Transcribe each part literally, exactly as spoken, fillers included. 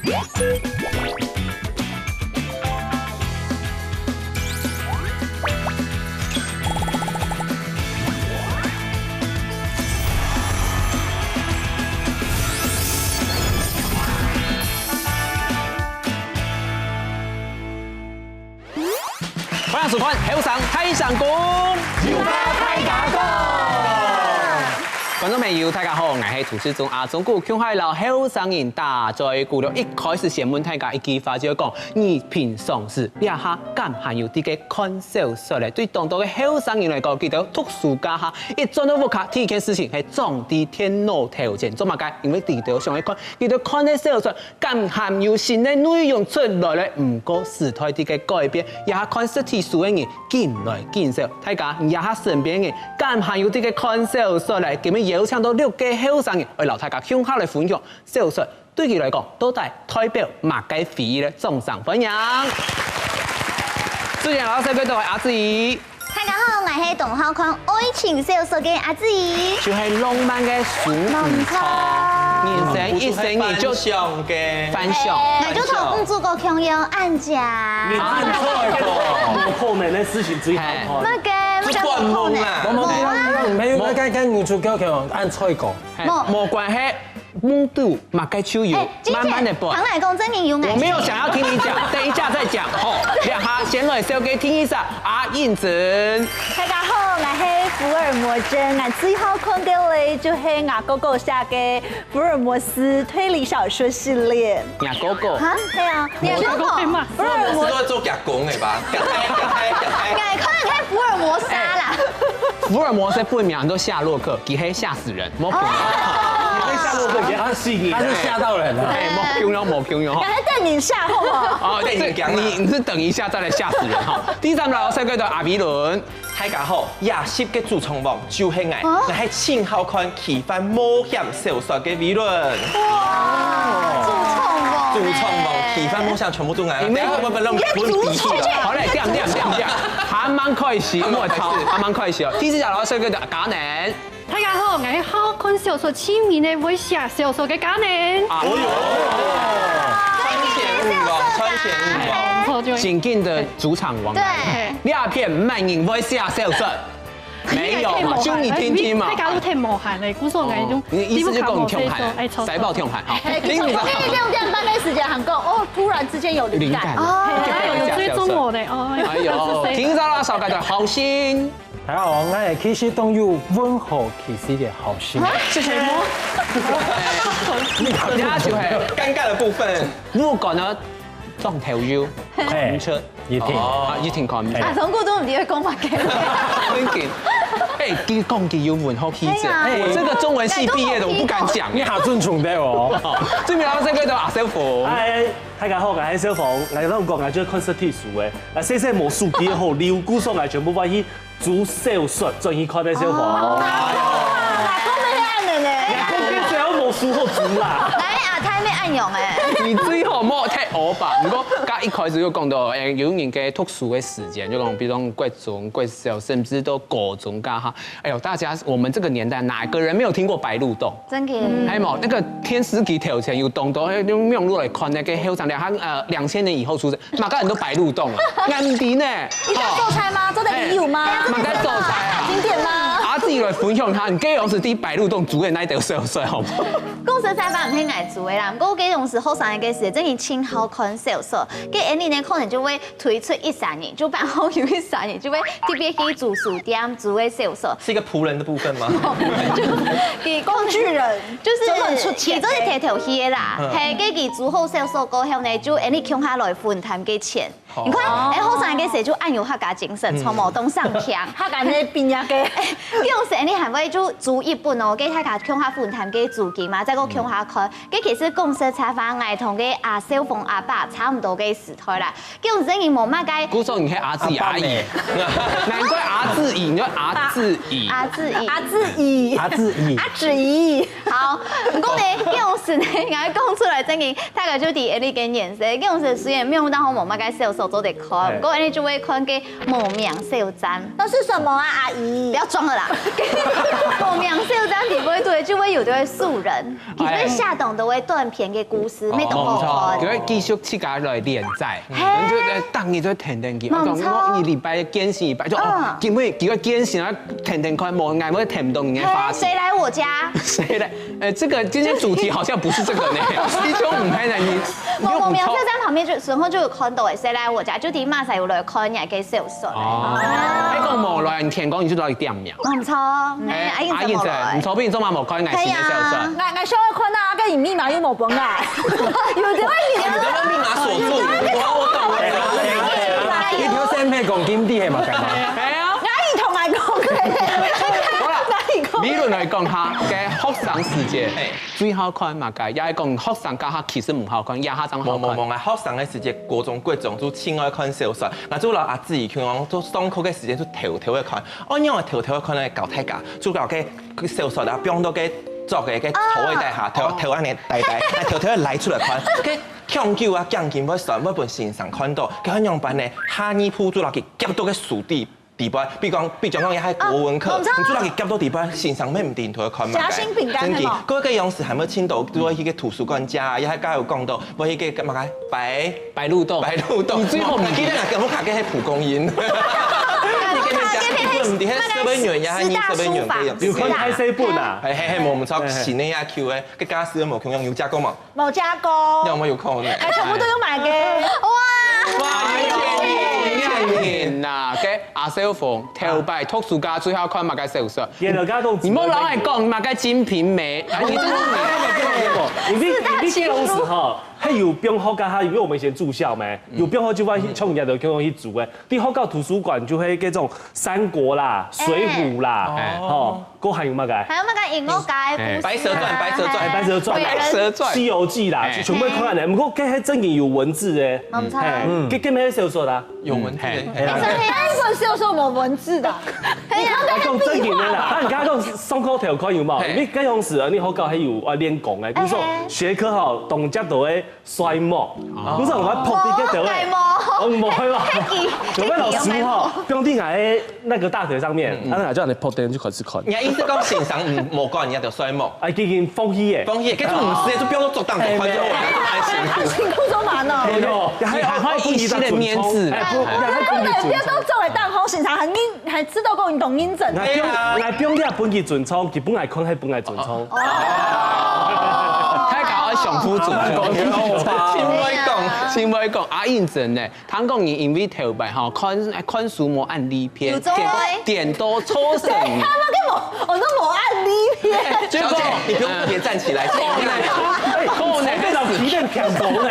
歡迎收看《後生大聲公》，有話大家講。觀眾朋友，大家好，𠊎係主持人阿忠哥，共下摎後生人打嘴鼓了。一開始先問大家一句話，就係講，你平常時這下敢還有在該看小說咧？對當多个後生人來講，佢兜讀書該下，一轉到屋下，第一件事情係撞在電腦頭前，做麼个？因為佢兜想愛看，佢兜看个小說 敢還有新个內容出來咧？毋過時代在該改變，這下看實體書个人緊來緊少。大家這下身邊个人敢還有在該看小說咧？今晡日邀請到六個後生人，愛摎大家共下來分享小說對佢來講到底代表麼个意義咧？掌聲歡迎！主持人摎細妹仔，阿志怡。 大家好，𠊎係當好看愛情小說个阿志怡。就係浪漫个書，無錯。人生一生你就幻想个。幻想。𠊎就同女主角共樣恁靚。你恁衰个，無可能个事情最好看。那個，那個無可能。無，無，無，無，該，該女主角共樣恁衰个。無，無關係。 夢肚麼个就有，哎，金姐，慢慢的播。坦白講，正經有愛情。我沒有想要聽你講，等一下再講吼。這下先來紹介聽一下阿應真。大家好，𠊎係福爾摩沙，𠊎最好看个咧就係吾哥哥寫个福爾摩斯推理小說系列。你哥哥？啊，對啊，你哥哥福爾摩斯。是做夾公的吧？夾公，夾公，夾公。𠊎看个係福爾摩沙啦。福爾摩斯本名叫夏洛克，佢係嚇死人。 無共樣。你會嚇到人，他是，他是嚇到人啊。哎，無共樣，無共樣吼。趕快電影下後啊。哦，電影講啊。你，你是等一下再來嚇死人哈。第三個老師，各位的阿比倫。大家好，夜襲个主創王就係𠊎，𠊎係盡好看奇幻冒險小說个比倫。哇，主創王呢。主創王，奇幻冒險全部都𠊎。你沒有，等下我們分，分，分你的主創。好嘞，這樣，這樣，這樣，這樣，還蠻開心，我操，還蠻開心哦。第四個老師，各位的阿嘉能。 大家好，𠊎係好看小說、盡尾呢會寫小說个嘉能。哦喲，穿線女王，穿線女王。無錯，就係。真正的主創王。對。你阿片滿人會寫小說，沒有嘛，就你聽聽嘛。大家都聽無閒咧，故所𠊎就，哦，你意思就講你聽無閒，哎，臭臭。塞爆聽無閒，好。哎，聽你的。可以用這樣半個時間，很夠哦，突然之間有靈感。靈感。哦。哎，有，有追蹤我的哦。哎喲，聽著啦，紹介个好心。 大家好，𠊎係其實當有文學氣息个好心。啊？這係麼？這就係尷尬的部分。不管呢，撞頭油，嘿，看毋出。一定。哦。啊，一定看毋出。阿忠哥都毋知佢講麼个。真的。哎，佢講佢有文學氣質，哎呀。我這個中文系畢業的，我不敢講。你好尊重的哦。最尾老師，各位的阿小鳳。哎，大家好，𠊎係小鳳。𠊎摎你講，𠊎就係看實體書的。啊，細細無手機好，留故所，𠊎全部放去 煮小說，轉去看个小說。哦，𠊎講个係恁樣呢。𠊎講个係無書好煮啦。來，阿泰妹恁樣誒。你最好莫踢我吧。不過，剛一開始就講到，哎，有人个讀書个時間，就講，比如講國中、國小，甚至到高中，該下，哎喲，大家，我們這個年代，哪個人沒有聽過白鹿洞？真的。還有沒有那個電視機頭前有當多，哎，用網路來看那個後生的，他呃兩千年以後出生， 麼个人都白鹿洞啊，暗地呢。你想做菜嗎？做得你有嗎？哎，麼个做菜啊？經典嗎？阿志來分享下，你該當時在白鹿洞煮个那一道小菜好無？講實在話，毋係𠊎煮个啦，毋過該當時後生个時，真的盡好看小說。該𠊎俚呢，可能就會推出一三年，就辦好有一三年，就會特別去租書店煮个小說。是一個僕人的部分嗎？就，工具人。 就是，就很出錢的。佢做得提頭去个啦，嗯。嘿，該佢煮好小說過後呢，就𠊎俚共下來分攤个錢。哦。你看，哎，後生个時就恁有客家精神，嗯。從無當上強。客家那邊呀个。哎，該時𠊎俚還會就租一本哦，該大家共下分攤个租金嘛，再過共下看。嗯。該其實講實在話，𠊎同該阿小鳳阿爸差毋多个時代啦。 叫人真个無麼个。故所你係阿志阿姨，阿爸呢？難怪阿志姨，你叫阿志姨。阿志姨。阿志姨。阿志姨。阿志姨。阿志姨。好，毋過呢，這種事呢，𠊎講出來真个，大家就知𠊎俚个年歲。這種事雖然沒有到好無麼个小說做得看，嘿。毋過𠊎俚就會看个無名小站。那是什麼啊，阿姨？不要裝了啦。無名小站裡背對，就會有的素人。佢會寫當多个短篇个故事，乜當好看。佢會繼續自家來連載，然後就，呃，逐日就跈等佢，無錯。我講，我一禮拜更新一擺，就，哦，嗯。今晡日佢會更新啊，跈等看，無，𠊎會跈到你个花心。嘿，誰來我家？誰來？呃，這個今天主題好像不是這個呢，你就毋係呢，你，你就毋錯。我，我描述在旁邊就，時候就有看到誒，誰來我家，就佇馬上有來看人家个小說。哦，哎，講無來，你天光你就到底點名。 無錯，哎，哎，阿英阿英姐，你昨晡日做麼無看𠊎新个小說？𠊎，𠊎想愛看啊，該你密碼又無分𠊎。有的話你，你的密碼鎖住，我，我懂了。你頭先係講金地係嘛？哎呀，𠊎一同來講，𠊎一講。理論來講哈，該學生時節，哎，最好看麼个？也係講學生該下其實毋好看，這下正好看。無，無，無啊，學生个時節，高中、國中就盡愛看小說，𠊎就摎阿志佢講，就上課个時間就偷偷个看。 哦，仰會偷偷看个搞太假，主角个小說啊，放到个桌个个座位底下，偷偷恁呢呆呆，還偷偷个拉出來看，个強久啊，驚佢會算，會分先生看到，該仰般呢？下二步就摎佢夾到个樹底底背，比講，比講講，也係國文課，哦，你就摎佢夾到底背，先生乜毋定偷看嘛。夾心餅乾，真个，係無？該个樣式還會聽到，就會去个圖書館家，也係剛有講到，會去个麼个白 白鹿洞。白鹿洞。你最後毋記得啊？我看个係蒲公英。你跟你講，你毋知係十二月呀，還是十二月个樣子。有看開始本啊？嘿嘿嘿，無毋著，新个呀，Q个，个價數無共樣，有食過無？無食過。你有無有看呢？哎，全部都有買个。哇！哇，有錢人呐，个阿小鳳，頭擺讀書該最好看麼个小說？你莫老愛講麼个《金瓶梅》，啊，你真的因為因為這種時候， 還有放學該下，因為我們以前住校嘛，有放學就會去，像人家都共樣去煮誒。在學校圖書館就會該種三國啦、水滸啦，哎。吼，該還有麼个？還有麼个《銀河街》故事啊，白蛇傳，白蛇傳。哎，白蛇傳，白蛇傳。西遊記啦，哎。全部看完了。不過該還真的有文字誒。嗯。哎，該，該沒有小說啦。有文字的。嗯。哎呀。但是黑暗小說沒文字的。哎呀，講正經的啦，啊，你剛剛講上課頭看有無？嘿。因為該種時啊，你學校還有啊練功誒，比如說哎，哎。學科好，動作都會 睡目。哦。你知道𠊎仆在該頭誒？哦，睡目。哦，無係吧？該，該，該，該老師吼，放在𠊎个那個大腿上面，嗯，嗯。啊，𠊎就恁呢仆在，就開始看。你的意思講先生，嗯，無管，你就睡目？哎，已經放棄誒。放棄，該就毋使，就不要做當多，哎，看就好了，沒有。就還辛苦。啊，辛苦做麼个呢？哎喲，還要，還要一息的面子。哎，不，還要分佢尊重。不要做得當好，先生很認 還知道講你當認真。𠊎放，哎呀。𠊎放這分佢尊重，佢本來看係本來尊重。哦。大家愛相互尊重。真會講，真會講。阿英真呢，聽講你因為頭擺吼，看，看書無恁利便，有做欸。顛倒，顛倒錯神。對，他們根本，我都無恁利便。結果，小姐，你不用特別站起來，是一樣的。哎，可能，可能，可能，可能。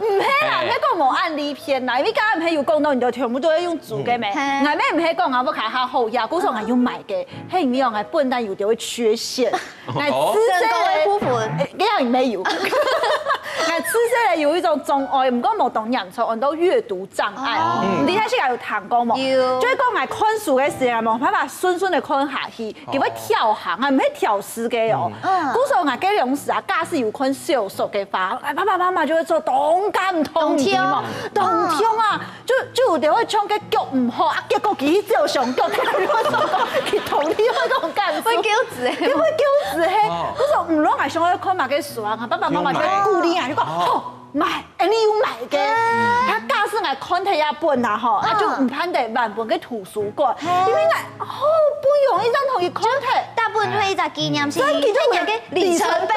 毋係啦，哎。該個無恁利便啦，因為剛剛毋係有講到，你就全部都會用 煮个咩？嗯。𠊎乜毋係講𠊎屋下較好呀，故所𠊎有買个，係因為𠊎本來有點个缺陷。哦。𠊎自細，身高的部分。哎，這樣也沒有。𠊎自細有一種障礙，毋過無當嚴重，安到閱讀障礙。哦。你聽係有聽過無？有。就係講𠊎看書个時間，無辦法順順个看下去，哦。佢會跳行，啊，毋係跳絲个哦。嗯。故所𠊎該種時啊，假使有看小說个話，哎，爸爸媽媽就會做當感動，當痛。你知無？當痛啊！ 就，就有兜會唱个腳毋好，啊，結果佢照相腳，佢同你會講幹，會噭眵欸。佢會噭眵嘿。哦。故所毋論𠊎想愛看麼个書啊，爸爸媽媽就會鼓勵啊，就講，哦。好，買，哎，你有買个。嗯。啊，假使𠊎看忒一本啊，吼，啊，就毋盼得還分个圖書館，嘿。因為𠊎好不容易正同佢看忒。大部分就係一隻紀念性，真的就有一個里程碑。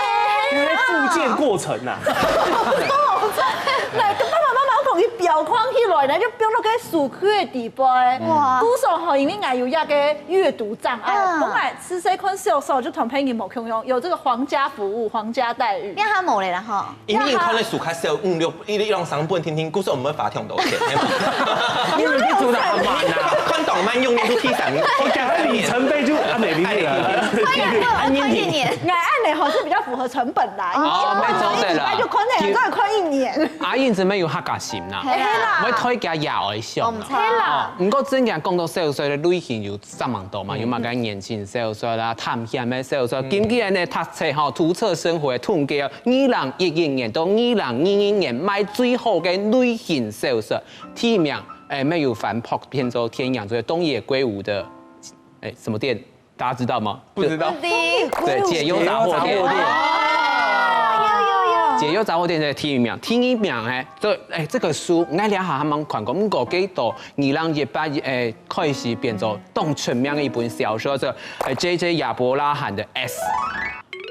因為復健過程啊。 來，跟爸爸媽媽同佢裱框起來，然後就放到該書櫃个底背。哇。故所吼，因為𠊎有一個閱讀障礙，啊。本來自細看小說就同別人無共樣，有這個皇家服務、皇家待遇。這下無了啦吼。因為你看个書較少，五六，一，一兩三本，聽聽，故所毋會罰忒多錢。你們去讀得很慢啊。看動漫用力去第三名。我講个里程碑就按呢理解了。快一點，快一點。𠊎按呢吼是比較符合成本啦。哦，沒錯的啦。一禮拜就看那個，真的看一年。 阿英姊妹有客家心啦，係啦。會推介也愛想啦。哦，毋錯。係啦。哦，毋過真正講到小說个類型有遮爾多嘛，嗯。有麼个言情小說啦、探險个小說。嗯。今日呢，讀冊吼，讀冊生活个統計哦，二零一一年到二零二二年賣最好个類型小說，第一名，哎，乜有翻拍變做電影，就是東野圭吾个，哎，什麼電大家知道嗎？不知道。對，解憂雜貨店。解憂雜貨店的第一名，第二名哎，這哎這個書，𠊎兩下還蠻看過，毋過這到二零一八哎開始變做當出名的一本小說，這哎 J J 亞伯拉罕的 S。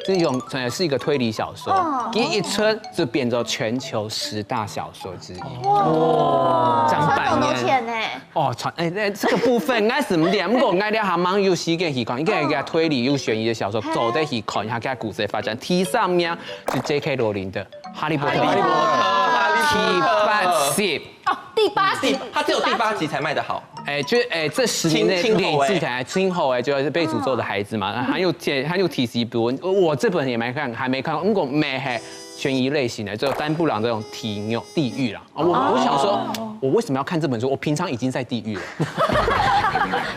這種呃是一個推理小說，佢一出就變做全球十大小說之一。哇，賺很多錢呢。哦，賺哎哎這個部分應該是毋對，毋過𠊎兩下還蠻有時間去看，應該一個推理又懸疑的小說，做得去看一下佢故事的發展。第三名就 J K 羅琳的《哈利波特》，哈利波特，哈利波特，第八集。哦，第八集，它只有第八集才賣得好。哎，就哎，這十年內累積起來，今後哎，就是被詛咒的孩子嘛，還有解，還有提示本，我這本也沒看，還沒看，如果沒嘿，懸疑類型的，就丹布朗這種地獄地獄啦。我我想說，我為什麼要看這本書？我平常已經在地獄了。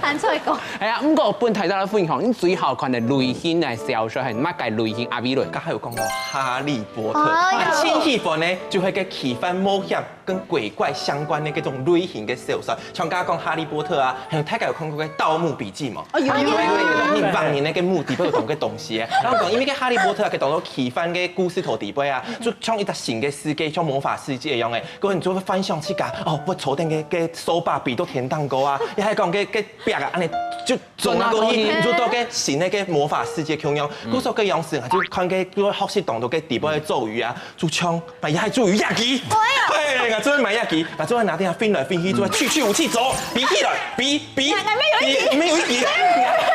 還在講。哎呀，不過本台大家分享，你最好看的類型的小說係麼个類型？阿偉倫。剛才有講到《哈利波特》，哎喲，新戲本呢，就會跟奇幻冒險 跟鬼怪相關的這種類型的小說，像剛剛講《哈利波特》啊，還有大家有看過个《盜墓筆記》無？哦，有有有有有。因為有種人挖人个墓底背有當个東西，然後講因為个《哈利波特》啊，佢當做奇幻个故事肚底背啊，就像一隻新个世界，像魔法世界一樣个。過後你就會幻想自家，哦，會坐等个个掃把飛到天頂高啊，也還講个个壁啊，恁呢就 走啊過去，就到个新个个魔法世界共樣。故所个樣式，𠊎就看个，就學習當多个底背个咒語啊，就像，哎呀，咒語壓機，哎，𠊎就會買壓機，𠊎就會拿等下飛來飛去，就會去去武器走，比起來，比比，沒有一級，沒有一級。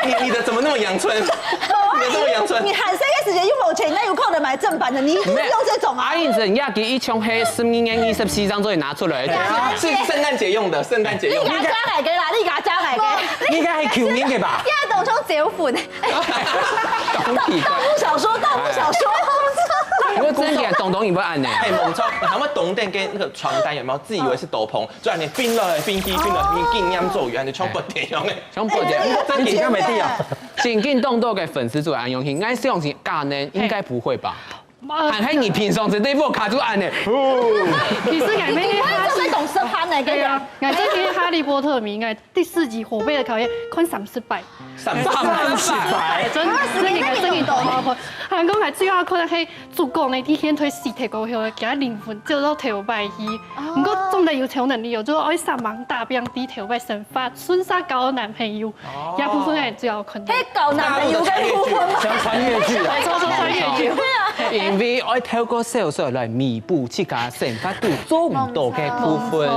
你你的怎麼那麼陽春？你的這麼陽春？你還細个時節又無錢，哪有可能買正版的？你一定用這種啊？阿英子壓機一槍黑，十二年二十四張作業拿出來。是聖誕節用的，聖誕節用的。你家家來个啦，你家家來个。 應該係舊年个吧？這都像酒粉。盜墓小說，盜墓小說。不過真个東東也不按呢。哎，沒錯，他們懂點跟那個床單有沒有？自以為是斗篷，就按呢翻來翻去，翻來翻去，緊念咒語，按呢像不點樣的。像不點。真个沒地啊。真个當多个粉絲做安用心，應該是用心，可能應該不會吧？ 還係你平常時對屋下就恁呢？其實𠊎每个哈利，你看這種懂食飯的，對啊，𠊎最近哈利波特迷，𠊎第四集火盃的考驗看三十擺，三十擺，三十擺，真真个真个懂好看。還講還最後看到係主角呢，第一天推死忒過後，佢个靈魂走到頭擺去。毋過總得有超能力哦，就愛煞猛打拚，在頭擺生活，順續交男朋友，這部分𠊎最好看到。係交男朋友个部分嗎？像穿越劇啊。沒錯，像穿越劇。因為愛透過小說來彌補自家生活肚做毋到个部分。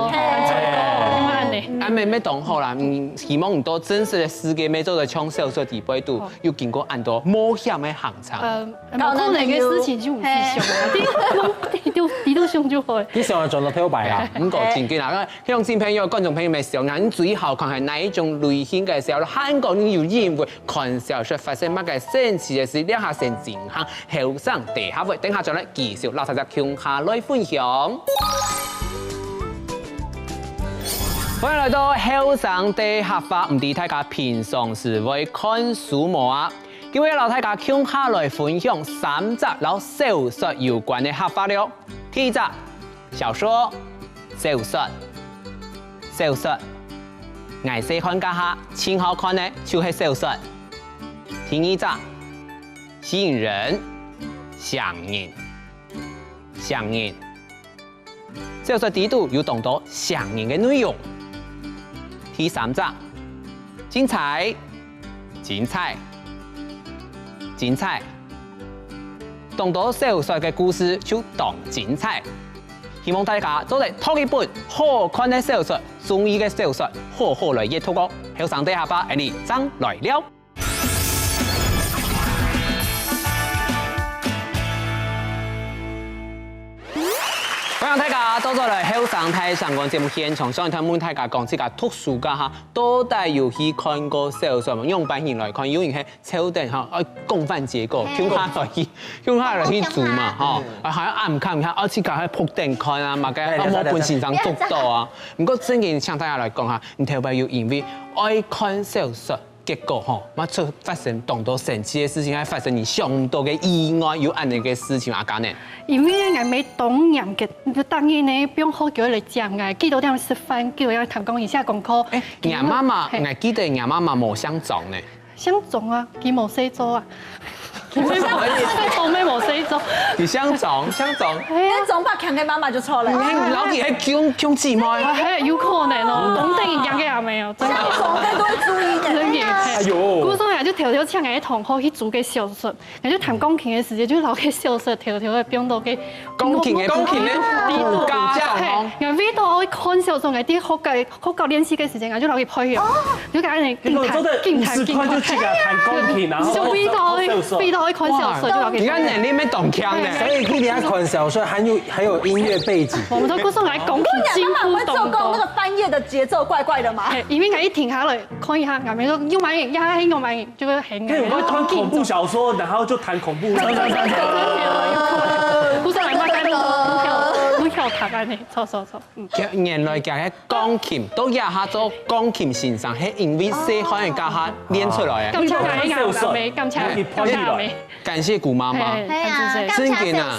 阿妹妹當好啦，嗯，希望你到真實个世界，乜做得像小說底背肚，有經過恁多冒險个行程。呃，無可能个事情就毋使想啊，你都你都你都想就好。你想要轉到頭擺啊？毋過真緊啊，鄉親朋友、觀眾朋友們，想啊，你最好看係哪一種類型个小說？還過你有認為 看小說發生麼个神奇个事，這下先進行後生大客話，等下轉來繼續摎大家共下來分享。歡迎來到後生大客話，毋知大家平常時會看書無啊？今日摎大家共下來分享三隻摎小說有關个客話了。第一隻，小說，小說，小說。 𠊎細漢該下盡好看个就係小說。第二隻，吸引人，吸引人，吸引人。小說裡肚有當多吸引人个內容。第三隻，精彩，精彩，精彩。當多小說个故事就當精彩。 希望大家做得讀一本好看个小說，中意个小說，好好來閱讀哦。後生大客話，𠊎等正來尞。歡迎大家倒轉來後生大聲公節目現場，上一段問大家講，自家讀書該下，到底有去看過小說無？樣般人來看，有人係 抽等吼，愛共犯結果，共下來去，共下來去煮嘛吼，啊，還愛暗崁一下，啊，自家還仆等看啊，嘛个啊，無分先生捉到啊。毋過正經請大家來講哈，你頭擺有因為愛看小說，結果吼，嘛出發生當多神奇个事情，還發生你想毋到个意外，有恁樣个事情啊，阿嘉呢？因為𠊎乜當嚴格，就逐日呢，放學就愛來接𠊎，幾多點食飯，幾多點讀功課，寫功課。欸，若媽媽，𠊎記得若媽媽無姓張呢。姓莊啊，佢無細做啊。佢姓莊，佢姓莊，姓莊。哎呀，跟莊伯強个媽媽就錯了。你老弟還兄兄姊妹？哎，有可能哦，講得一樣个阿妹哦，真的。姓莊个都會注意的。真的。哎呦，古時候啊，就偷偷搶个同學去租个小說，然後就彈鋼琴的時間，就老个小說偷偷的放到个鋼琴个鋼琴个骨架，嘿，然後為到愛看小說，个在學校 學校練習个時間，啊，就老去拍戲哦，就跟恁緊彈，緊彈，緊彈，就為到，為到愛看小說，就老去。你看能力沒懂強呢。所以你要看小說，還有還有音樂背景。我們都故事來講，姑娘媽媽會做工，那個翻頁的節奏怪怪的嘛。因為佢一停下來看一下，阿妹說又買影，呀又買影，就會很。那你會看恐怖小說，然後就彈恐怖。故事來賣賣，不跳不跳彈啊呢，錯錯錯。 原來佢个鋼琴，到這下做鋼琴先生，係因為細漢个該下練出來个。感謝阿妹，感謝阿妹，感謝阿妹。感謝姑媽媽。係啊，真緊啊！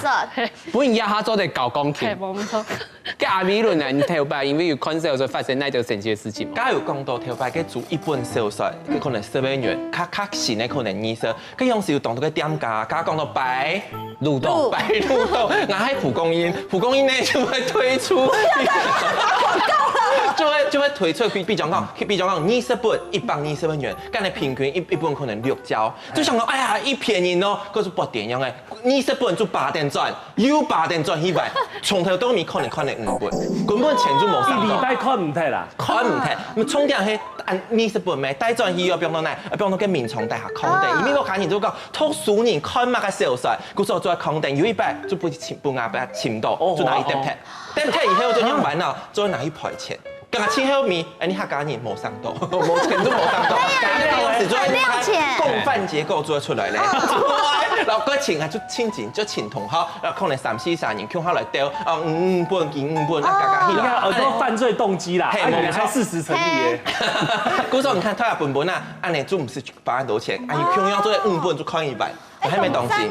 本人這下做得教鋼琴。係，無錯。該阿美倫呢？你頭擺因為有看小說發生哪種神奇个事情無？剛有講到頭擺个租一本小說，可能十元，較較新个可能二十。 該樣時有當多个店家，佢講到白鹿洞，白鹿洞，𠊎係蒲公英，蒲公英呢就會推出，就會就會推出，比比方講，比方講二十本，一百二十元，該你平均一一本可能六角，就想講，哎呀，一便宜哦，可是不點樣哎，二十本就八點賺，又八點賺一萬，從頭到尾可能看了五本，根本錢就無省到。一禮拜看毋忒啦。看毋忒，重點係 恁二十本咩，帶轉去又放到哪？放到个眠床底下空等。因為我看人就講，讀書人看麼个小說，故所做空等。有一擺就分尋，分阿爸尋到，就拿去跌忒。跌忒以後就用完了，就拿去賠錢。剛剛最後面，哎，你客家人無省到，無錢就無省到。客家人是做共犯結構做出來咧。然後過程啊，就親情，就請同學，然後可能三四十人共下來鬥，啊，五本幾五本，啊，加加起來。你看，很多犯罪動機啦，嘿，啊，原來還事實成立耶。 故所你看，他也本本啊，恁呢就毋使花恁多錢，啊，你平常做五本就看一萬，還沒動心。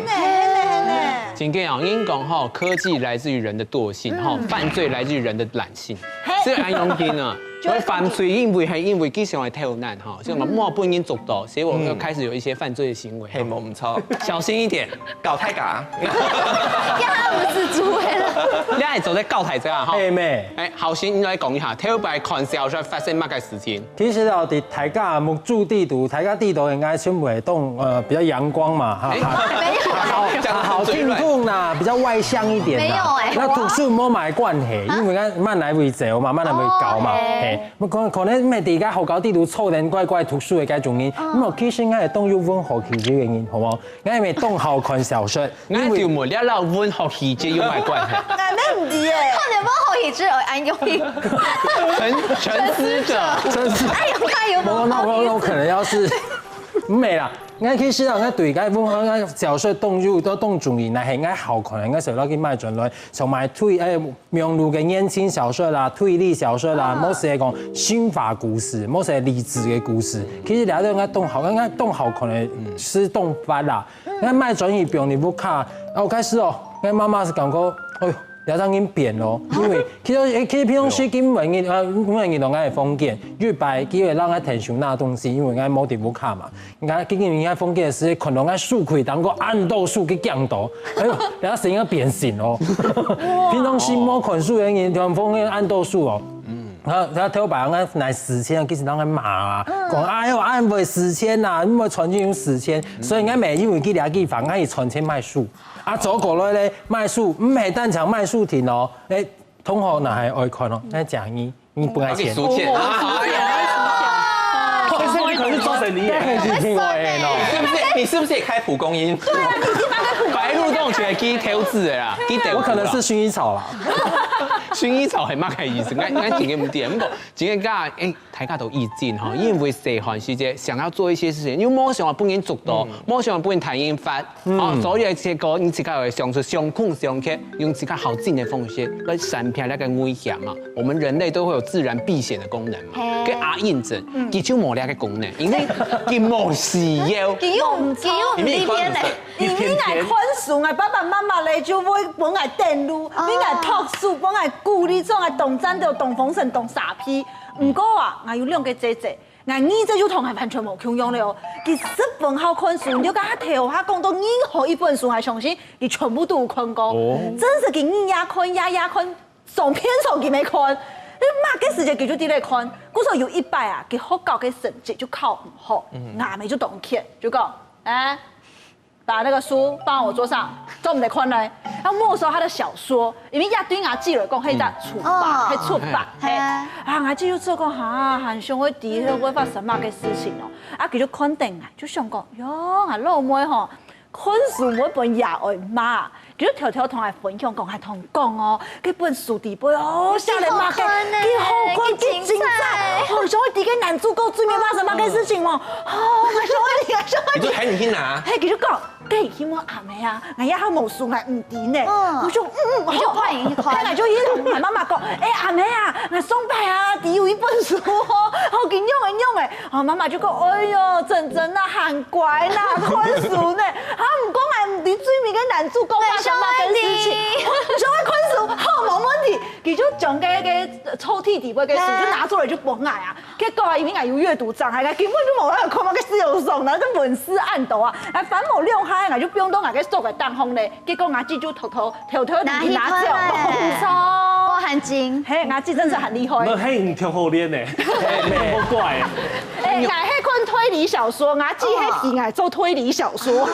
真个哦，人講吼，科技來自於人的惰性，吼，犯罪來自於人的懶性。所以恁樣講啊，所以犯罪因為還因為佢想愛偷懶吼，所以我莫分人捉到，所以我們又開始有一些犯罪的行為。嘿，無毋著。小心一點。 教大家。教他們是豬了。你還做得教大家啊，吼。嘿，妹。哎，好，先來講一下，頭擺看小說發生麼个事情？其實哦，在大家目珠底肚，大家底肚應該全部會當，呃，比較陽光嘛，哈。哎，哈。沒有。好，好，好，天空啦，比較外向一點啦。沒有哎。那讀書無麼个關係，因為咱慢來會走嘛，慢來會高嘛，哦，嘿。嘿。可能，可能每一個學校底肚坐等乖乖讀書的該種人，嗯。沒有，其實應該會當有文學氣質的人，好無？ 𠊎也當好看小說，𠊎就問你摎文學氣質有麼个關係？𠊎也毋知耶。看著文學氣質，哎，有。沉沉思者。沉思。哎呦，哎呦，無，那我，那我可能要是，沒啦。𠊎其實啊，𠊎對該文學，𠊎小說當有，都當中意，那係𠊎好看，𠊎想要去買轉來，像買推，哎， 網路个言情小說啦、推理小說啦，無係講神話故事，無係勵志个故事。其實這兜𠊎當好，𠊎當好看个，是當發啦。𠊎買轉去放入屋下，啊，開始哦，𠊎媽媽係感覺，哎喲，這張人變咯，因為其實，其實平常時根本人，啊，根本人都愛房間，有一擺機會讓𠊎𢯭手拿東西，因為𠊎無在屋下嘛。 你看，今日人家封建時，可能愛手開當个恁多手去鏡頭，哎喲，人家聲音變形哦。平常時無看書的人，突然封建恁多手哦。嗯。然後，然後頭擺人家拿時間，其實人家罵啊，講，哎喲，恁會時間呐，你莫賺這種時間，所以人家每日有幾兩句話，人家也賺錢買書。啊，走過來咧，買書，毋係單淨買書停哦，哎，同學若係愛看哦，那講你。 你本來錢。我給你收錢。啊，哎呀。但是你可能是做生意耶。那可以去另外一个哦。是不是？你是不是也開蒲公英？對啊，你已經開蒲公英。白鹿洞學去投資的啦，去投資啦。我可能是薰衣草啦。薰衣草還蠻有意思，應該，應該幾个不點。不過今天大家，哎，大家都意見哈，因為細漢時節想要做一些事情，又無想要分人捉到，無想要分人談英發， 哦，所以結果你自家會想出相控相克，用自家好進的方式來閃避那個危險嘛。我們人類都會有自然避險的功能嘛。嘿。跟阿英仔，佢就無這個功能，因為佢無需要。佢又，佢又毋知變呢。因為𠊎看書，𠊎爸爸媽媽咧就會分𠊎等路，分𠊎讀書，分𠊎鼓勵，做𠊎當戰鬥、當豐盛、當沙皮。毋過啊，𠊎有兩個姐姐， 𠊎二姐就同𠊎完全無共樣了哦。佢十分好看書，你就佮佢頭下講到任何一本書，𠊎相信佢全部都有看過。哦。真係佢日夜看，夜夜看，上片上佢乜看。你麼个時節佢就在該看。故所有一擺啊，佢學校个成績就考毋好，嗯。阿姆就當譴，就講，哎， 把那個書放我桌上，做毋得看咧。要沒收他的小說，因為這對阿姊來講，係一隻處罰，哦。係處罰，嘿。嘿。啊，阿姊又做過哈，還想會知佢會發生麼个事情哦。啊，佢就看等啊，就想講，喲，啊，老妹吼，看書會分爺哀罵，佢就偷偷同𠊎分享講，還同講哦， 該本書底背哦，寫了麼个，幾好看呢，幾好看，幾精彩，幾精彩。哦，想愛知該男主角最尾發生麼个事情哦。哦，𠊎想愛知，𠊎想愛知。你就喊你去拿。嘿，佢就講，該去問阿姆啊，𠊎也還無書，𠊎毋知呢。嗯。𠊎就，嗯，嗯，你就快點去看。𠊎就去同𠊎媽媽講，哎，阿姆啊，𠊎上擺啊，底有一本書哦，好，佢仰仔仰仔。哦，媽媽就講，哎喲，珍珍啊，還乖啦，看書呢。啊，毋過𠊎毋知最尾个男主角發生麼个事情。你想愛看書，好，無問題。佢就將該个抽屉底背个書就拿出來就分𠊎啊。結果啊，因為𠊎有閱讀障礙，𠊎根本就無法看麼个小說，然後就文字恁多啊，還翻無兩下，𠊎就放到𠊎个桌个頂項咧。結果阿姊就偷偷偷偷拿去拿走，拿去看欸。無錯。哇，還精。嘿，阿姊真是很厲害。那嘿，你挺好練呢，嘿，你好怪。哎，𠊎係看推理小說，阿姊係喜愛做推理小說。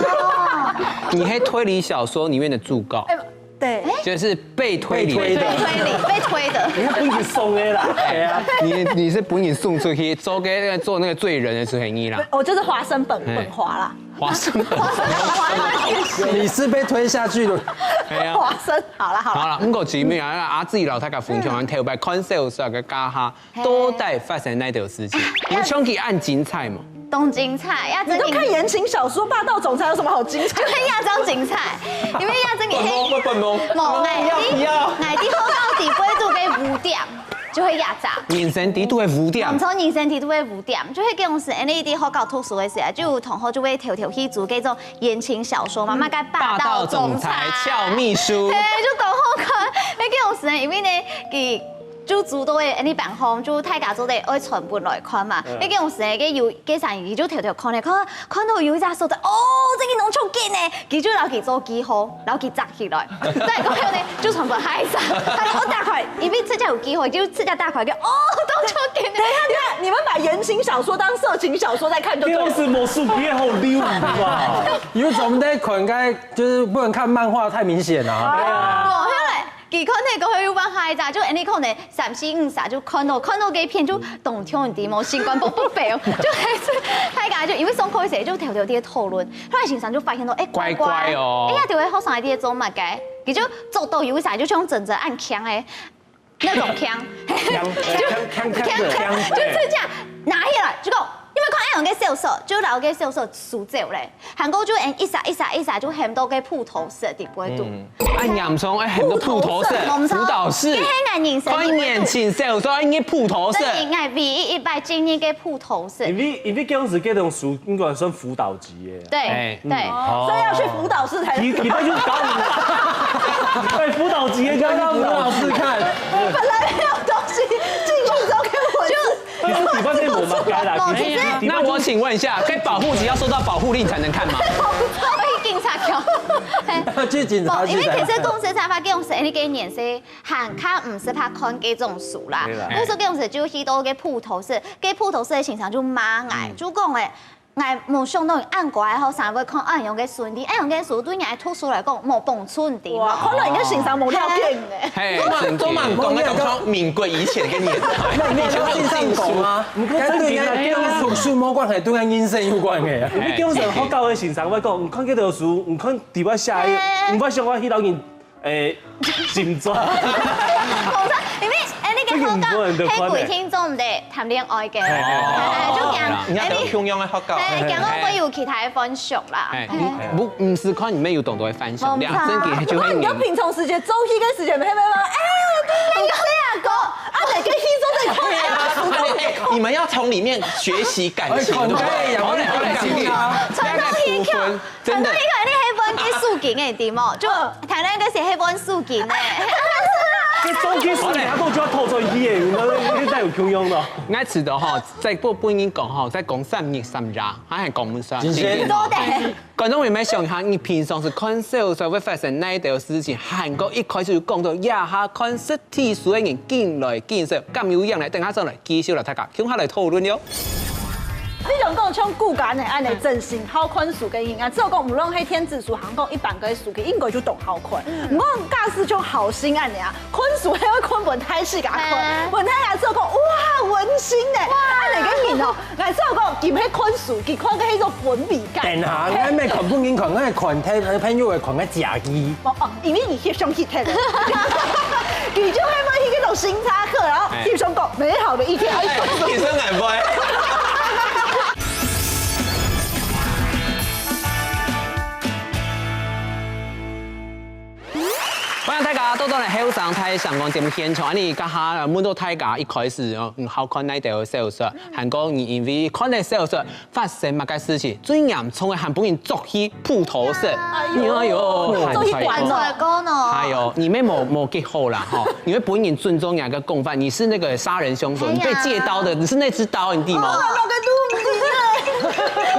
你係推理小說裡面的主角。哎， 對。就是被推理的。被推的。被推理，被推的。你係分人送的啦，哎呀。你，你是分人送出去，做个，做那個罪人的時候，你啦。我就是華生本，嘿。本華啦。華生本。你是被推下去的。哎呀。華生，好啦，好啦。好啦，毋過姊妹啊，阿姊摎大家分享，頭擺看小說个家下， 嘿。到底發生哪條事情？有像佢恁精彩無？當精彩，也真你都看言情小說，霸道總裁有什麼好精彩？就係也真精彩，因為也真个本夢，本夢。無，𠊎知，不要，不要。𠊎知學校底背肚个污點，就係這隻。人生底肚个污點。毋錯，人生底肚个污點，就係該種時，恁呢在學校讀書个時候，就有同學就會偷偷去租該種言情小說嘛，麼个霸道總裁、俏秘書。嘿，就當好看。該種時呢，因為呢，佢 就租到个恁呢辦公，就大家做得愛傳本來看嘛。嗯。該種時呢，該有，該儕佢就偷偷看咧，看，看到有一隻所在，哦，這個攏足緊呢，佢就摎佢做記號，摎佢紮起來。再過後呢，就傳本下一隻，他說，哦，打開，因為自家有記號，就自家打開，就，哦，都足緊呢。等一下，等一下，你們把言情小說當色情小說在看就對了。這樣子魔術片好溜，你知道嗎？因為咱們在看，該就是不能看漫畫，太明顯啊。哦，後來 佢看忒過後又換下一隻，就恁呢可能三四五儕就看到，看到該片就當像你知無，心肝噗噗飆，就還係大家就因為上課个時候就偷偷在討論，後來先生就發現到，哎，怪怪，怪怪哦。哎呀，這位學生在做麼个？佢就做到有一儕就像真正恁強个那種強，強，強，強，強，強，就直接拿起來，就講，你們看恁樣个小說，就摎該小說收走咧。 還過就恁一儕一儕一儕就喊到該輔導室底背肚。嗯。恁嚴重，愛喊到輔導室，輔導室。輔導室。這係𠊎人生底背肚。看言情小說，愛入輔導室。這係𠊎唯一一擺進入該輔導室。因為，因為該樣子該種書應該算輔導級的。對，哎。對。嗯，好。所以要去輔導室才能。你，你們就搞你們。對，輔導級的就要去輔導室看。本來沒有東西，進去之後跟我就 你是底背無麼个啦，哦，其實其實底背就那我請問一下，該保護級要收到保護令才能看嗎？去警察局。嘿。去警察局才能看。無，因為其實公司查發，該種時，恁呢个年歲還較毋適合看該種書啦。對啦。故所該種時就去到該輔導室，該輔導室个先生就罵𠊎，嗯。就講誒， 𠊎無想到恁乖吼，儕會看恁樣个書，恁樣个書對𠊎讀書來講無幫助，你知無？哇，看來你个先生無了解你呢。嘿，真的。都蠻講那種民國以前的年代，那你有以前那種禁書。上網嗎？毋過正經啊，該對𠊎讀書無關係，對𠊎人生有關係啊。你經常學校个先生會講，你看這條書，你看底背寫个，嘿。你毋想我去摎人 誒，心酸。無錯，因為，誒，你个好講，這個很多人都看的。係規定做毋得談戀愛个，嘿，嘿，嘿。哎，就講，你要等共樣个學校。哎，講到會有其他个幻想啦。哎，嘿。你不，毋係看你們有當多个幻想，無錯。兩三個就會那你就平常時節做戲个時節，會不會說，哎，你這樣講，啊，哪個戲做得看啊？你們要從裡面學習感情，哎，對不對？哎，好嘞，好嘞，好嘞。傳到戲曲， 真的。傳到一個你係分佢手機个，對無？就，嗯。談戀愛个時係分手機呢。這中間四年都就要偷走一頁，你們現在有共用的？𠊎知道吼，再不，不應該講吼，再講三日三夜，還還講不上。真是。多的。觀眾朋友們想一下，你平常時看小說會發生哪兜事情？還過一開始就講到，這下看實體書的人緊來緊少，敢有影呢？等下轉來繼續來大家共下來討論喲。 比如講，像顧家恁仔恁仔真心好看書个人啊，只有講無論係電子書，還講一般个書，佢應該就當好看。毋過假使像後生恁仔啊，看書係會看分大自家看，分大家只有講哇溫馨呢，恁仔个人哦，𠊎只有講佢毋係看書，佢看个係一種氛圍感。等下，𠊎毋係看分人看，𠊎係看大朋友个看个家己。哦哦，因為你翕相翕忒了，佢就會買去該種星巴克，然後翕相講美好的一天。哎，其實很會。歡迎大家倒轉來後生大聲公節目現場。恁仔，這下問到大家一開始哦，嗯，好看哪兜小說，還過你因為看了小說， 發生麼个事情，最嚴重个還分人捉去普陀社。哎喲，哎喲，捉去關了。還有，你們無無結好啦吼，你們分人尊重人家个共犯，你是那個殺人兇手，你被借刀的，你是那隻刀，你知嗎？哦，那個肚皮。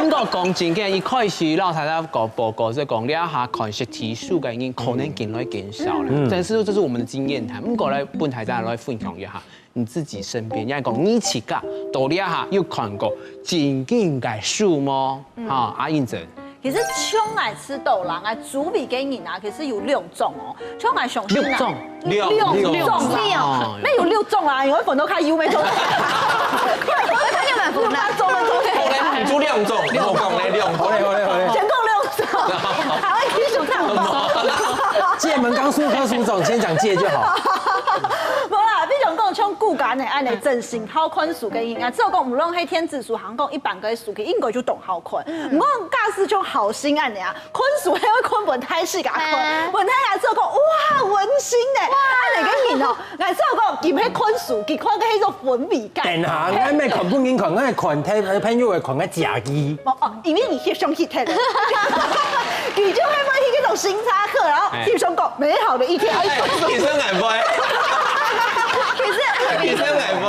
不過講真个，一開始老太太講報告是講，這下看實體書个人可能緊來緊少了，但是這是我們的經驗談。不過來分大家來分享一下。 你自己身邊，也講你自家到這下有看過真經个書無？哈，阿英珍。其實像𠊎知道啦，𠊎周圍个人啊，其實有六種哦。像𠊎相信啊，六種？六六種啦，哦。沒有六種啦，因為分到較幼，沒錯。六種，六種。好嘞，你就兩種，我講嘞兩種。好嘞，好嘞，好嘞。先講六種，還會繼續唱。界門綱書科屬種，先講界就好。 無啦，比如講像顧家恁仔恁仔真心好看書个人啊，只有講無論係電子書，還講一般个書，佢應該就當好看。毋過假使像後生恁仔啊，看書係會看分大自家看，分大家只有講哇溫馨呢，恁仔个人哦，𠊎只有講佢毋係看書，佢看个係一種氛圍感。等下，𠊎毋係看分人看，𠊎係看大朋友个看个家己。哦哦，因為你翕相翕忒了，佢就會買去該種星巴克，然後翕相講美好的一天。哎，其實很會。其實其實很會。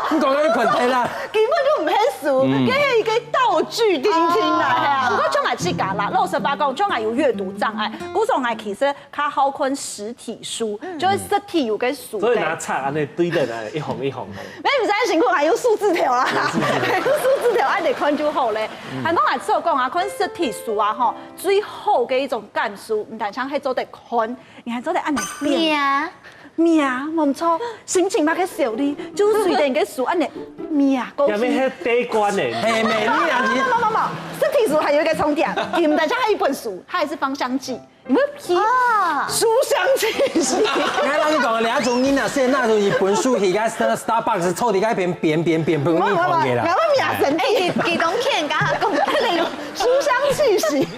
你講个款待啦。根本就毋係書，該係一個道具，聽聽啦，係啊。不過像𠊎自家啦，老實話講，像𠊎有閱讀障礙，故所𠊎其實較好看實體書，就係實體有个書。所以拿冊恁仔對等啊，一行一行个。沒，毋使恁辛苦，還用手指頭啦，用手指頭恁仔看就好咧。還講𠊎只有講啊，看實體書啊吼，最好个一種感受，毋單淨係做得看， 你還做得恁仔搣。搣，無錯，心情嘛个小哩，就隨等个書恁仔搣過去。下面還得關呢。嘿，美麗啊，你。不不不不，實體書還有一個重點，佢毋單淨係一本書，它還是芳香劑，你會吸書香氣息。𠊎摎你講，兩種人啊，係那種一本書，去該Starbucks坐在該邊，邊邊邊邊，你看个啦。𠊎搣身體。哎，佢佢當健，剛剛講。書香氣息。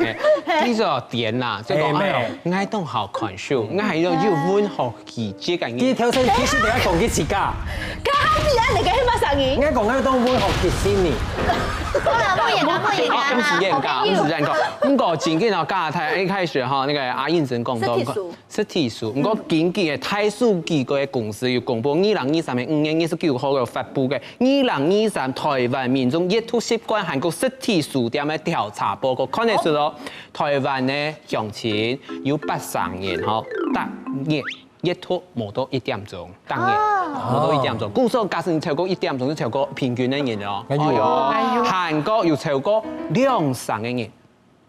哎，你這點啦，這個哎喲，哎喲，𠊎當好看書，𠊎還有有文學 氣質个人。佢頭先其實你愛講佢自家。該後壁恁仔个係麼儕人？應該講佢當文學氣息呢。好啦，莫演啦，莫演啦。毋使演講，毋使演講。毋過真緊哦，剛才一開始哈，那個阿英珍講到實體書。實體書，毋過根據个大數據个公司有公布，二零二三年五月二十九號个發布个二零二三台灣民眾閱讀習慣還有實體書店个調查報告，看得出哦，台灣个鄉親有八成人吼，逐月 閱讀無到一點鐘，逐日無到一點鐘。故所假使你超過一點鐘，就超過平均个人哦。哎喲，哎喲，還過有超過兩成个人，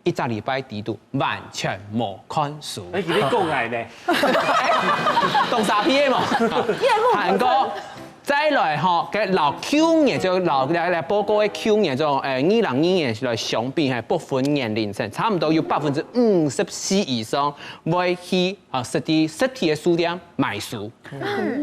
一隻禮拜裡肚完全無看書。哎，你講𠊎呢？當沙鼻个嘛。還過再來吼，該老舊年就老來來報告个舊年就，誒，二零二二年來相比，嘿，不分年齡層，差毋多有百分之五十四以上會去 啊，實體實體个書店買書，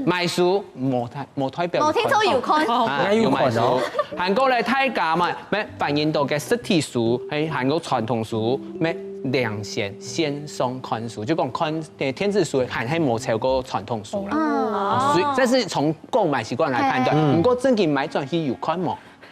買書無代無代表無聽說有看，啊，有買書。還過咧，大家嘛，乜反映到个實體書，還還過傳統書，乜領先線上看書，就講看電電子書還係無超過傳統書啦。所以這是從購買習慣來判斷。毋過正經買轉去有看無？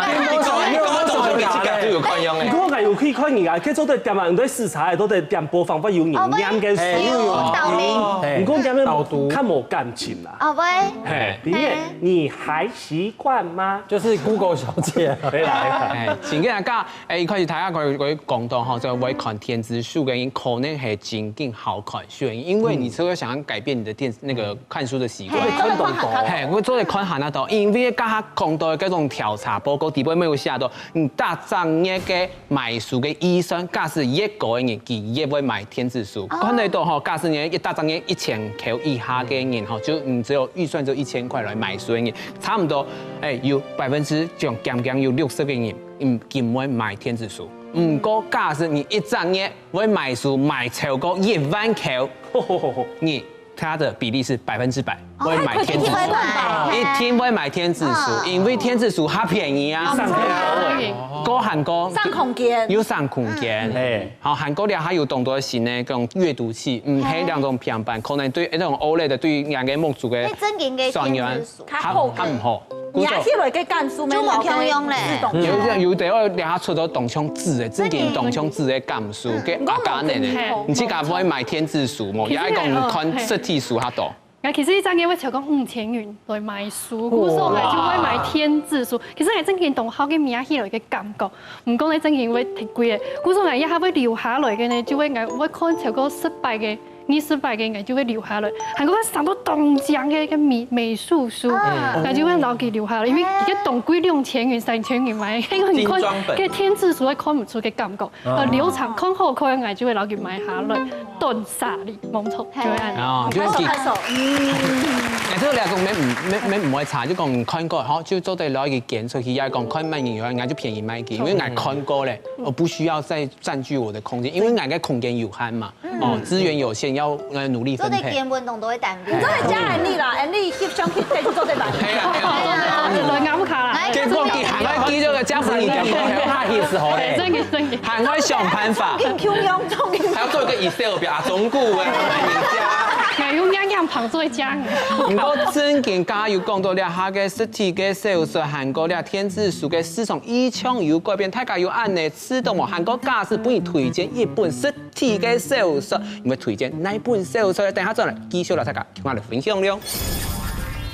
看，你講，你講，你講，你講，就有看樣欸。你看，𠊎有去看人家，去做得點啊，你對視察，都得點播放，會有人念个書。哦，喂，有，有，導讀。嘿。毋過念个較無感情啦。哦，喂。嘿，裡面，嘿。你還習慣嗎？就是Google小姐。回來。哎，請跟大家，哎，一開始大家可以，可以講到吼，就會看電子書个人，可能係真正好看書个人，因為你除了想要改變你的電那個看書的習慣。看動畫。嘿，𠊎做得看還較多，因為頭下講到个該種調查報告底背有寫到，你逐隻月个買書个預算，假使越高个人，佢越會買電子書。看得到吼，假使你一逐隻月一千箍以下个人吼，就你只有預算只有一千塊來買書个人，差不多，哎，有百分之將近有六十个人，嗯，佢會買電子書。毋過，假使你一隻月會買書買超過一萬箍，你 它的比例是百分之百會買電子書，一定會買電子書，因為電子書較便宜啊，上課，高還高，省空間，有省空間，哎，好，還過了還有當多新的這種閱讀器，嗯，還有兩種平板，可能對那種 OLED 的對人个目珠个，正經个電子書，較好，較毋好。你起來个感受，就無共樣咧。有有有的，我了下出到當像紙的，正經當像紙的感受，个阿家呢，你自家會買電子書無？也係講你看實體書較多。 𠊎其實一隻月會超過五千元來買書，故所𠊎就會買電子書。其實𠊎正經當好个買起來个感覺，毋過呢正經會忒貴个，故所𠊎一下會留下來个呢，就會𠊎會看超過十擺个、二十擺个，𠊎就會留下來。還過𠊎想到當靚个个美美術書，𠊎就會留佢留下來，因為一個當貴兩千元、三千元買，因為你看个電子書會看毋出个感覺。 呃，流暢看好看，𠊎就會留佢買下來，斷捨離，無錯，就會恁樣。哦，就係，拍手，拍手，嗯。哎，這個來講，沒沒沒毋會差，就講看過，吼，就做得留一個捐出去，也講看賣人有，人家就便宜賣佢，因為𠊎看過咧，我不需要再佔據我的空間，因為𠊎个空間有限嘛，哦，資源有限，要呃努力分配。做得捐運動都會單元。你做得加安利啦，安利翕相翕片就做得買。係啊，係啊。來，來，來，卡啦。結果佢還愛記這個加分，你講過，下去時候咧。真的，真的。 還愛想辦法。還要做一個Excel表啊，中古啊，買人家。𠊎用樣樣旁做一家。毋過正經，剛剛有講到了，下個實體个小說，還過了電子書个市場已經有改變，大家有恁樣知道無？還過假使分你推薦一本實體个小說，你會推薦哪本小說？等下轉來繼續來大家 我來分享了。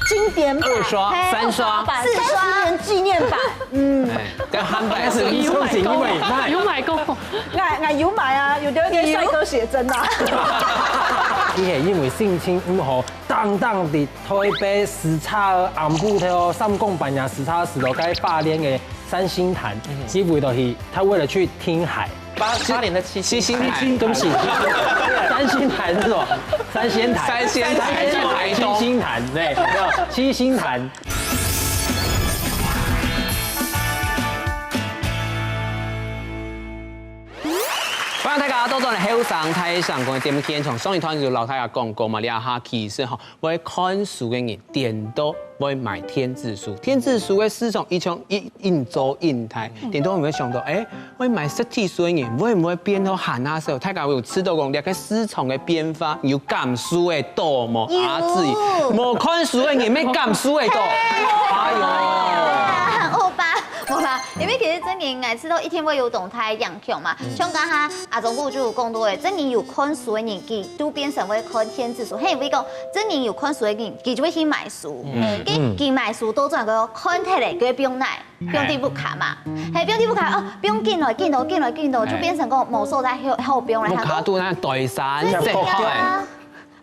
經典版、二刷、三刷、四十年紀念版，嗯，哎，這還擺係有買過，有買過。𠊎𠊎有買啊，有留一個帥哥寫真啊。佢係因為心情毋好，當當在台北時差暗晡頭三更半夜時差時到該花蓮个三星潭，佢為了去，他為了去聽海。 花花蓮的七星，七星潭，對不起，三星潭是什麼？三仙台，三仙台，七星潭，對，七星潭。歡迎大家倒轉來後生大聲公个節目現場，上一段就摎大家講過嘛，這下其實吼，會看書个人顛倒會買電子書，電子書个市場已經已已經做恁大，顛倒會想到，哎， 會買實體書个人會毋會變到還較少？大家有知道講這個市場个變化，有感受會到無？阿志，無看書个人乜感受會到。哎喲，歐巴，無啦，因為其實正經𠊎知道一定會有動態影響嘛。像剛剛阿忠哥就有講到个，正經有看書个人，佢都變成會看電子書，係因為講正經有看書个人，佢就會去買書，佢佢買書倒轉个看忒咧，佢會放哪？ 放在屋下嘛，係，放在屋下哦，放緊來緊來緊來緊來，就變成講無所在好好放咧。屋下都那堆山，真係啊。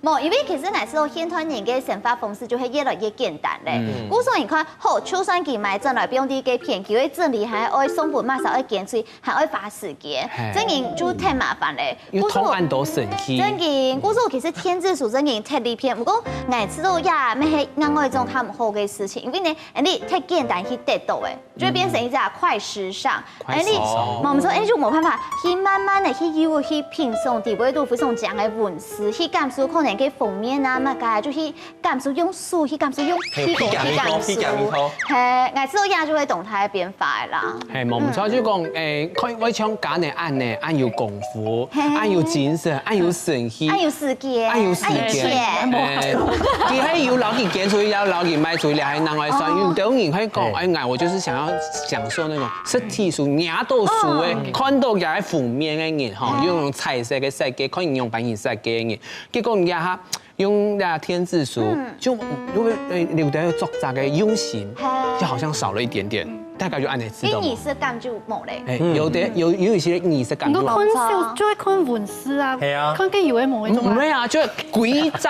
無，因為其實𠊎知道現代人个生活方式就會越來越簡單咧。故所你看，好，就算佢買轉來放在該片，佢會整理，還愛送分麼儕，愛捐出去，還愛花時間，正經就忒麻煩咧。 因為通恁多神器。正經，故所其實電子書正經忒利便，毋過𠊎知道也乜係另外一種較毋好个事情，因為呢，你忒簡單去得到个，就會變成一隻快時尚。快時尚。無毋著，你就無辦法去慢慢个去又去品嚐裡背肚非常靚个文字，去感受可能个封面啊，麼个啊，就去 感受用手去感受用去感受。係，𠊎知道這就會動態變化个啦。係，無毋著，就講，欸，看會像家人恁呢，恁有功夫，恁有精神，恁有神氣，恁有時間，恁有時間，欸，佢還有摎佢捐出去，也摎佢賣出去，還另外算。有兜人會講，欸，𠊎我就是想要享受那種實體書，拿到書欸，看到佢个封面个人吼，用彩色个設計，看佢用白色設計个人，結果人家哈，用那天字书，就有有有的作者个用心，就好像少了一点点，大概就按呢，知道吗？儀式感就冇咧。哎，有的有有一些儀式感就。你都看小，就會看文字啊，係啊，看个有的無的，毋係啊，就歸隻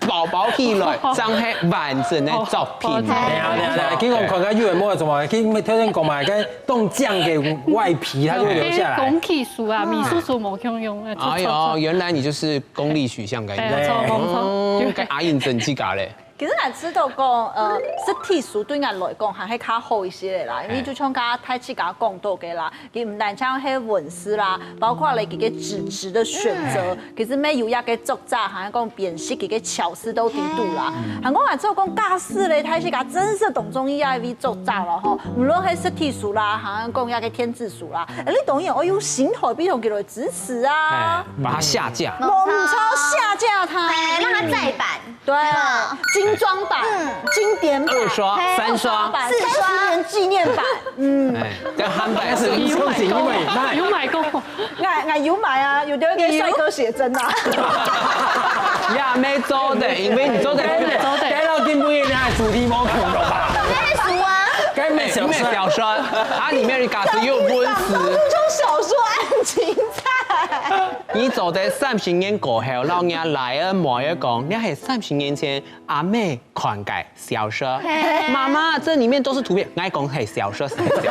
包包起來，正係完整的作品。係啊，係啊，係啊，佢講看个有的無的，怎麼？佢頭先講嘛，該當靚个外皮，它就會留下來。工藝書啊，美術書無共樣啊。哎呦，原來你就是功利取向个。哎，錯，錯。該阿英真自家咧。 其實𠊎知道講，呃，實體書對𠊎來講還係較好一些个啦，因為就像剛剛大自家講到个啦，佢毋單淨係文字啦，包括了佢个紙質个選擇，其實每有一個作者，還有講編輯佢个巧思都在肚啦。還講𠊎知道講，假使咧，大自家真係當中意一位作者了吼，無論係實體書啦，還有講一個電子書啦，誒，你當然愛用新台幣同佢來支持啊。哎，把它下架。無錯，下架它。哎，讓它再版。 對啊，精裝版、經典版、二刷、三刷、四刷、三十年紀念版，嗯，哎，這樣他們還是有買過，有買過。𠊎𠊎有買啊，有留給帥哥寫真啊。也沒做的，因為你做的，做的，該老金不也拿主題貓恐龍吧？該書啊，該沒小說，它裡面的假是有文字，那種小說愛很精彩。你做的三十年過後，老娘來了，莫要講，你還三十年前 阿姆看个小說，媽媽，這裡面都是圖片，𠊎講係小說，係小說。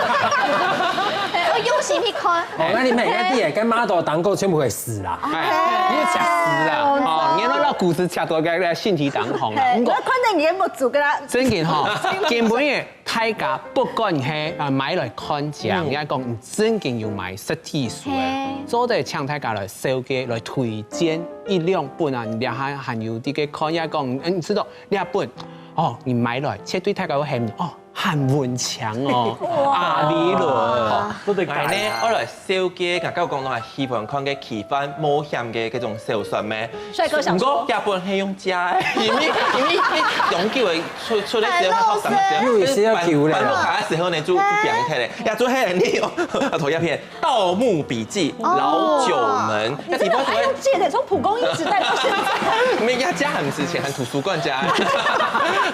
哎，我用心去看。哦，該你每个字，該媽都當過全部會死啦。哎，你就嚇死啦！哦，原來那故事嚇到該个身體當紅啦。毋過，我看到你个目珠个啦。真个吼，根本也大家不管係啊買來看講，應該講真个有買實體書个，做得請大家來紹介、來推薦一兩本啊，你這下還有這个看，也講，嗯，你知道 這本，哦，你買來絕對大家會喊你，哦，韓文強哦，哇，阿里倫。做得改呢，我來紹介，剛剛講到啊，喜歡看个奇幻冒險个這種小說咩？帥哥小說。毋過這本係用假个，因為因為你永久个出出來之後，還好三個字，又有些要求了。翻翻到卡的時候呢，就就變開了，也就係你哦，啊，頭一篇。 《盜墓筆記》老九門，哦，你真的很有見欸，從蒲公英時代到現在。沒呀，這還毋係錢，還圖書館家。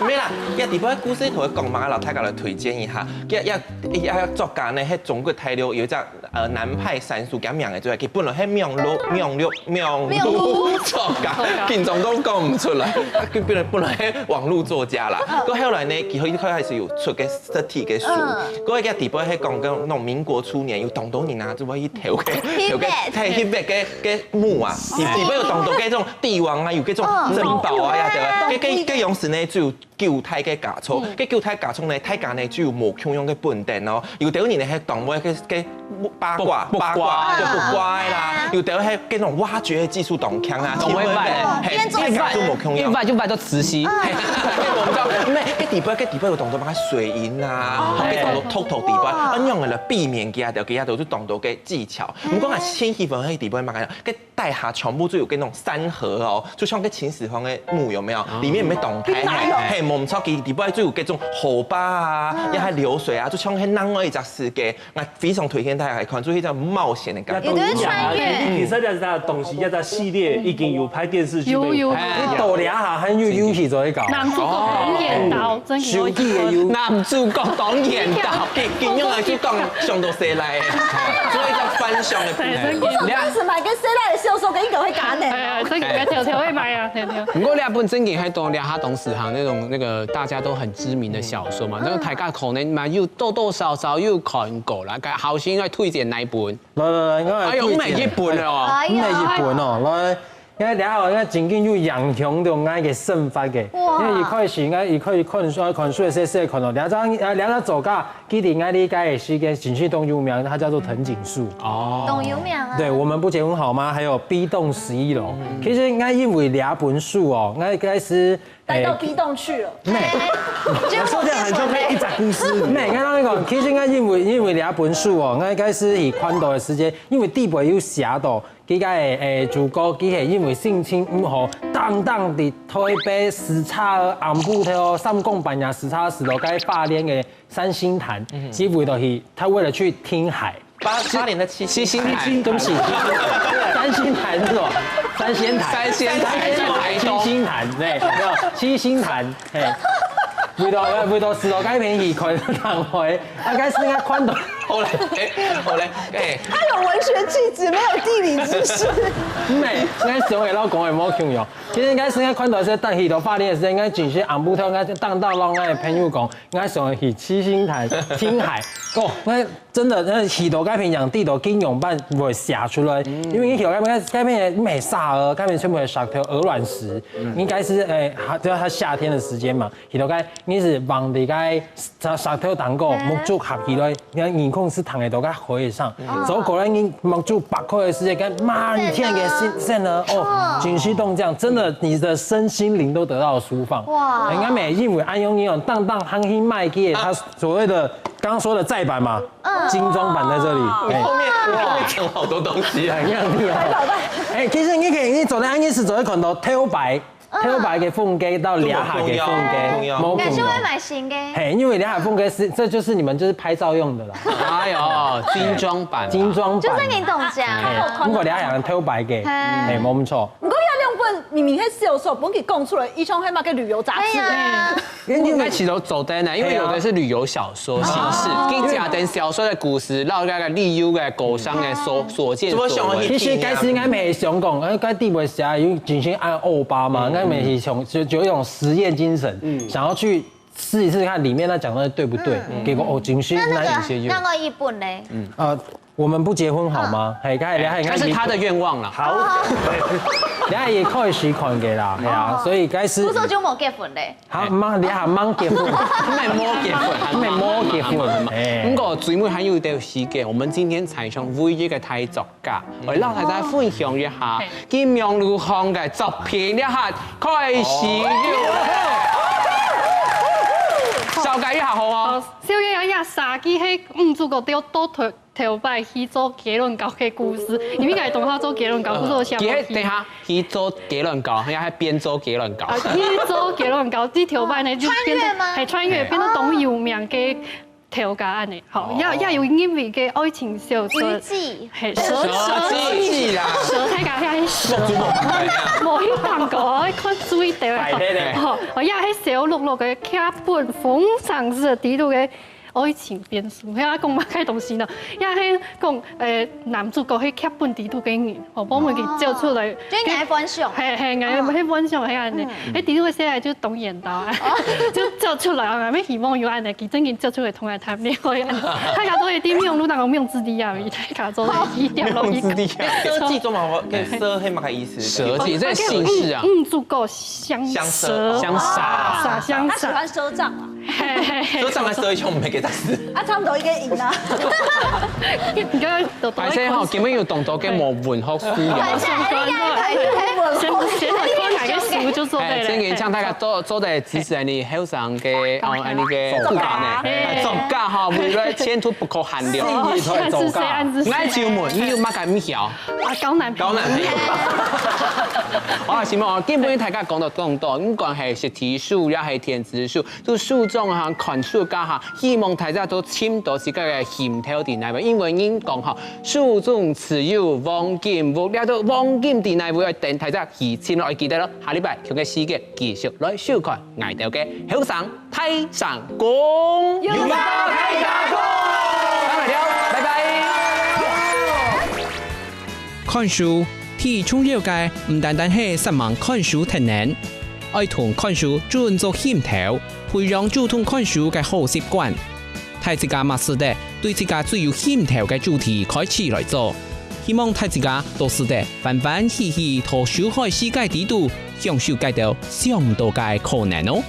沒啦，這裡背故事同佢講嘛，摎大家來推薦一下。這這這作家呢，係中國大陸有一隻呃南派三叔，佢名个就係，佢本來係網路網路網路作家，緊張到講毋出來，佢本來本來係網路作家啦。過後來呢，佢一開始有出个實體个書，過這裡背係講个那種民國初年有當多人啊，就會去 有个有个，係，去挖个个墓啊，裡裡背有當多个這種帝王啊，有个這種珍寶啊呀，對吧？个个个樣式呢，就有九大个家族，个九大家族呢，大家呢就有無共樣个本等哦。有兜人呢，係當會个个八卦八卦，就八卦啦，有兜係个那種挖掘技術當強啊，當會挖，係，大家就無共樣。一挖就挖到慈禧。係，我毋知，咩，个裡背个裡背有當多嘛水銀啊，个當多偷偷裡背，啊，用來避免佢啊，就佢啊，都係當多个技巧。 毋過啊，千祈毋好去裡背嘛，个底下全部就有个那種山河哦，就像个秦始皇个墓有沒有？裡面有沒有洞開？係，無錯，佢裡背就有各種河壩啊，也還流水啊，就像係另外一隻世界。𠊎非常推薦大家來看，就係一種冒險的感覺。也都是穿越。其實這隻東西，這隻系列已經有拍電視劇，有有有。你到這下還有遊戲做得搞。男主角當緣投，真个有趣。男主角當緣投。 佢佢用來去講上到西來，做一隻翻相个部分。對，真个。我上當時買个西來个銷售个應該會加呢。哎呀，這个條條會買啊，條條。不過這本真个還當，這下當時行那種那個大家都很知名的小說嘛，那個大家可能嘛有多多少少有看過啦，該好心來推薦哪一本？來來來，我來推薦。哎呦，毋係一本了哦。哎呀。毋係一本哦，來。 𠊎這下𠊎正經有影響到𠊎个生活个，因為一開始𠊎一開始看書看書个時節看到這隻呃這隻作家，佢在𠊎理解个時間真係當有名，他叫做藤井樹。哦，當有名啊。對，我們不結婚好嗎？還有B棟十一樓。其實𠊎因為這本書哦，𠊎開始帶到 B棟去了。沒，我說這樣很像一隻故事。沒，剛剛講，其實𠊎因為因為這本書哦，𠊎開始去看到个時間，因為底背有寫到， 佢个誒主角，佢係因為心情毋好，當當在台北駛車，暗晡頭三更半夜駛車駛到該花蓮个三星潭，佢為了去，他為了去聽海。花花蓮的七星潭。七星潭，對不起，三星潭是吧？三仙台。三仙台，台東。壇，對，有七星壇，嘿，為到為到石頭該片去看燈會，啊，該時間看到，好嘞，欸，好嘞，欸，他有文学气质，没有地理知识。毋係，該時候老公也無共樣。其實該時間看到係等去到花蓮个時間，應該真係暗晡頭，應該當到讓个朋友講，應該想去七星潭、聽海，哦，該真的，那去到該片樣地都經驗辦會寫出來，因為去到該片該片毋係沙哦，該片全部係石頭、鵝卵石，應該是欸，還就係夏天的時間嘛，去到該你是往裡該石石頭頂高，目珠合起來，你看你空是躺在到該海上，走過來你目珠擘開的時間，該滿天的星星呢，哦，景氣動這樣，真的你的身心靈都得到了舒放。哇，應該每因為安永你有當當行去賣給他所谓的刚刚说的再版嘛，精装版在这里，哎，后面后面讲好多东西啊。很亮丽哦。哎，其实你可以，你走在安夜市走一款都头白，头白个风格到两海个风格，不一样某种感觉会蛮新的。嘿，因为两海风格是，这就是你们就是拍照用的啦，哎呦，精装版啊，精装版。就是你懂讲，哎，如果两海人头白个，哎哎，没错。不过要两本明明是有时候不给供出来，一双黑马跟旅游杂志。对呀，因为应该其实都走在那，因为有的是旅游小说形式，跟假等小说的故事，然后那个例如个狗商的所所见所闻。其实该是应该没想讲，呃，该地位写有真心爱欧巴嘛，应该没是想就就有一种实验精神，想要去试一试看里面他讲的对不对，结果哦，真心那那那个那个一本呢？呃，我们不结婚好吗？嘿，刚才你还那是他的愿望了。好，你还也可以洗款给啦，哎呀，所以该是不说就没结婚嘞。好，忙，你还忙结婚，没没结婚，还没没结婚，哎不过最尾还有一点时间，我们今天台上唯一个台作家，我让大家分享一下金融路行的作品，你看，开始有，小改一下好啊。小个呀，沙鸡係，嗯，主角都都头头摆去做结论稿个故事，因为个同学做结论稿，故事我写其实等一下，去做结论稿，应该还边做结论稿。啊，去做结论稿，第头摆呢就变得穿越吗还穿越，变得当有名个头家安尼，好，也也有因为个爱情小说鱼，记，嘿，蛇蛇记啦，蛇太个遐蛇，做梦不敢啊。无去看过，看水的。摆黑的吼，我也迄小绿绿个劇本，逢场是底路个爱情变数，遐讲嘛个东西呢？也迄讲，呃，男主角迄劇本底路个人，吼，帮我们给叫出来。就你还分享，嘿嘿，我迄分享迄安尼，迄底路个写来就当然到啊，就叫出来啊，咩希望有安尼，佢真正叫出来同来谈恋爱安尼，大家都一定没有路那个没有自己啊，大家都一点落去。用自己啊。蛇记做嘛，我跟蛇黑嘛个意思。蛇记这形式啊，嗯，足够香香蛇蛇，香蛇傻香蛇，他喜欢赊账啊，嘿嘿嘿蛇，上来蛇一拳，我们没给他死。啊，差不多一个赢啊。你刚刚都反正吼，根本有动作跟我文学素养。排下来，排下来，先先看哪个书就做哎，对了。真个像大家做做得支持你后生个哦，安尼个作家呢，哎作家吼，未来前途不可限量。第一代作家，来就问，你有乜个唔晓？啊，高难高难朋友。好，希望哦，今晡日大家講到當多，毋管係實體書也係電子書，都書中哈、看書家哈，希望大家都尋到自家个興頭在哪位，因為人講哈，書中自有黃金屋，這都黃金在哪位，愛等大家去尋咯，愛記得咯。下禮拜同个時間繼續來收看𠊎兜个後生大聲公，有話大家講，拜拜了，拜拜。 看書，最重要个毋單單係煞猛看書忒難，愛同看書轉做興頭，培養主動看書个好習慣。大自家嘛使得對自家最有興頭个主題開始來做。希望大自家都使得歡歡喜喜在書海世界底肚，享受該兜想毋到个可能哦。